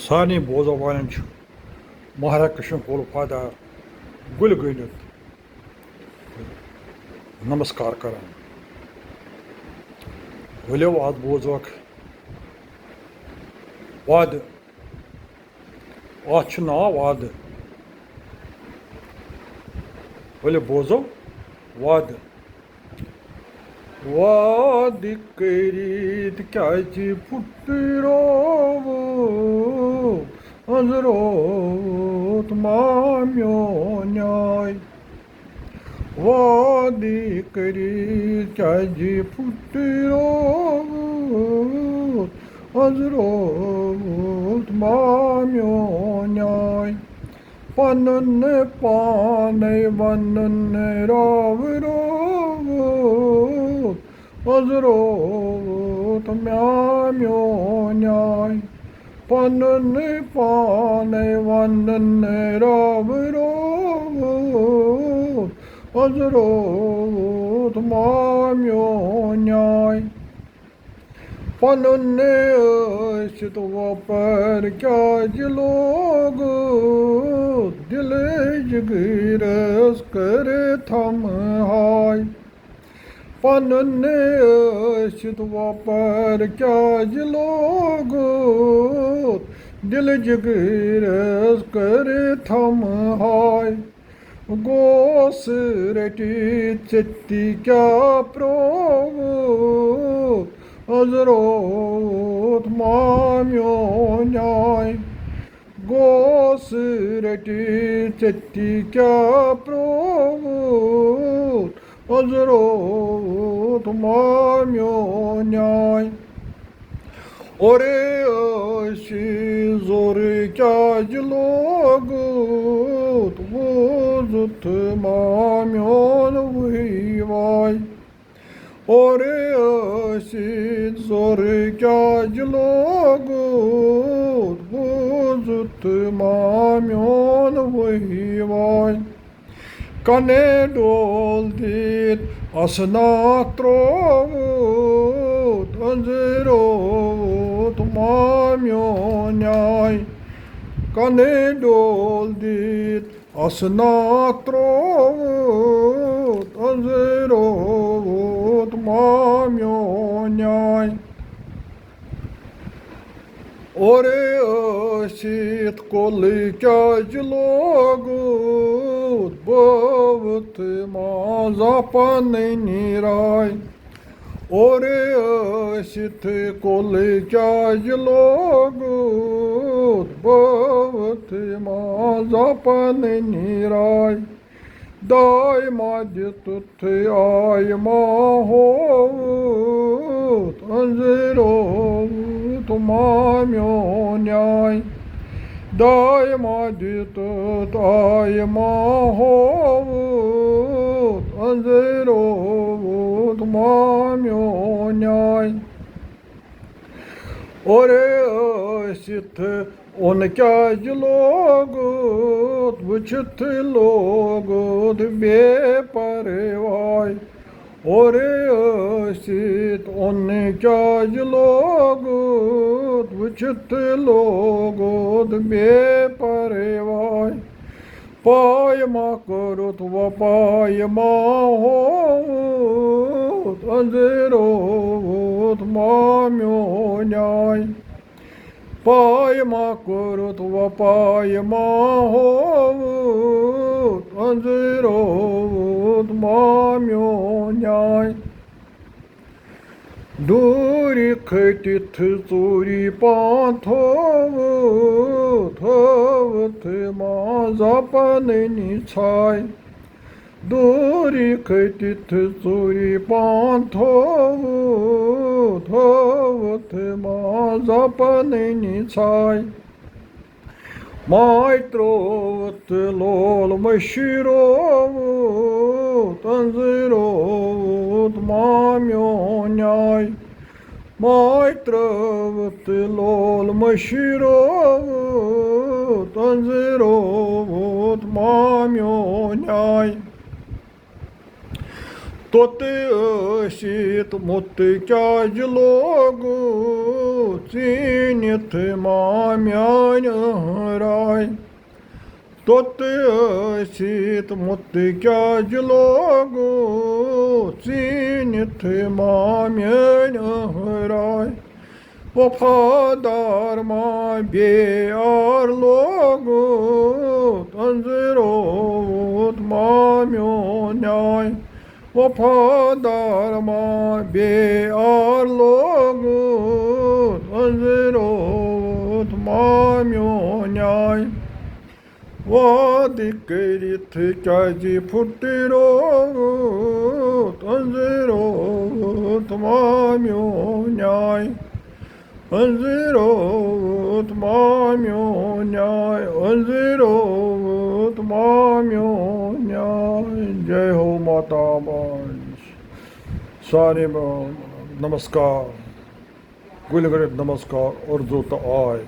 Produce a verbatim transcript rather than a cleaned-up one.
سارنٕے بوزن والٮ۪ن چھُ ماہ رکشن کول فادہ گُلۍ گٔنٛڈِتھ نمسکار کران۔ ؤلِو، اَتھ بوزوکھ وعدٕ۔ اَتھ چھُ ناو وعدٕ۔ ؤلِو بوزو وعدٕ۔ وعدٕ کٔرِتھ کیٛازِ پھُٹروو حضرت ما میون نیاے؟ وعدٕ کٔرِتھ کیٛازِ پھُٹروو حضرت ما میون نیاے؟ پنُن پانے ونُن راو رووُت، حضرت ما میون نیاے۔ پنُن پانے ونُن راو رووُت، حضرت ما میون نیاے۔ پنُن ٲسِتھ وۄپر کیٛازِ لوگُت دِلہٕ جِگرس کٔرِتھ ہمہاے؟ پنُن ٲسِتھ وۄپر کیٛازِ لوگُت دِلہٕ جِگرس کٔرِتھ ہمہاے؟ گوس رٔٹِتھ ژےٚ تہِ کیٛاہ پرٛووُت حضرت ما میون نیاے؟ گوس رٔٹِتھ ژےٚ تہِ کیٛاہ پرٛووُت حضرت ما میون نیاے؟ اورے ٲسِتھ زورٕ کیٛازِ لوگُت ووزُتھ ما میون وٕہٕے واے؟ اورے ٲسِتھ زورٕ کیٛازِ لوگُت ووزُتھ ما میون وٕہٕے واے؟ کنے ڈول دِتھ اسناتھ ترووُت، أنٛزرووُت ما میون نیاے۔ کنے ڈول دِتھ اسناتھ ترووُت، أنٛزرووُت ما میون نیاے۔ اورے ٲسِتھ کۄلہٕ کیٛازِ لوگُت بٲوتھ ما زانٛہہ پنٕنی راے؟ اورے ٲسِتھ کۄلہٕ کیٛازِ لوگُت بٲوتھ ما زانٛہہ پنٕنی راے؟ داے ما دِتُتھ آے ما ہووُت، أنٛزرووُت ما میون نیاے۔ داے ما دِتُتھ آے ما ہووُت، أنٛزرووُت ما میون نیاے۔ اورے ٲسِتھ اوٚن کیٛازِ لوگُت، وٕچھِتھ لوگُت بے پرواے۔ اورے ٲسِتھ اوٚن کیٛازِ لوگُت، وٕچھِتھ لوگُت بے پرواے۔ پاے ما کوٚرُتھ وۄپاے ما ہووُت، أنٛزرووُت ما میون نیاے۔ پاے ما کوٚرُتھ وۄپاے ما ہووُت، أنٛزرووُت ما میون نیاے۔ دوٗرِ کھٔٹِتھ ژوٗرِ پان تھووُت، تھٲوتھ ما زانٛہہ پنٕنی ژھاے۔ دوٗرِ کھٔٹِتھ ژوٗرِ پان تھووُت، تھٲوتھ ما زانٛہہ پنٕنی ژھاے۔ ماے ترووُت لول مٔشرووُت، أنٛزرووُت ما میون نیاے۔ ماے ترٲوٕتھ لول مٔشرووُت، أنٛزرووُت ما میون نیاے۔ توٚت ٲسِتھ موٚت کیٛازِ لوگُت، ژیٖنِتھ ما میٲنۍ أہنٛدراے۔ توٚت ٲسِتھ مُت کیٛازِ لوگُتھ ژیٖنِتھ ما میٲنۍ أہنٛدراے؟ وفادار ما بے عار لوگُتھ أنٛزرووُتھ ما میون نیاے؟ وفادار ما بے عار لوگُتھ أنٛزرووُتھ ما میون نیاے؟ وعدٕ کٔرِتھ کیٛازِ پھُٹرووُتھ أنٛزرووُتھ ما میون نیاے؟ أنٛزرووُتھ ما میون نیاے؟ أنٛزرووُتھ ما میون نیاے؟ जय हो माता अम्बा। सारे नमस्कार। गुलगड़ित नमस्कार अर्जुत आय।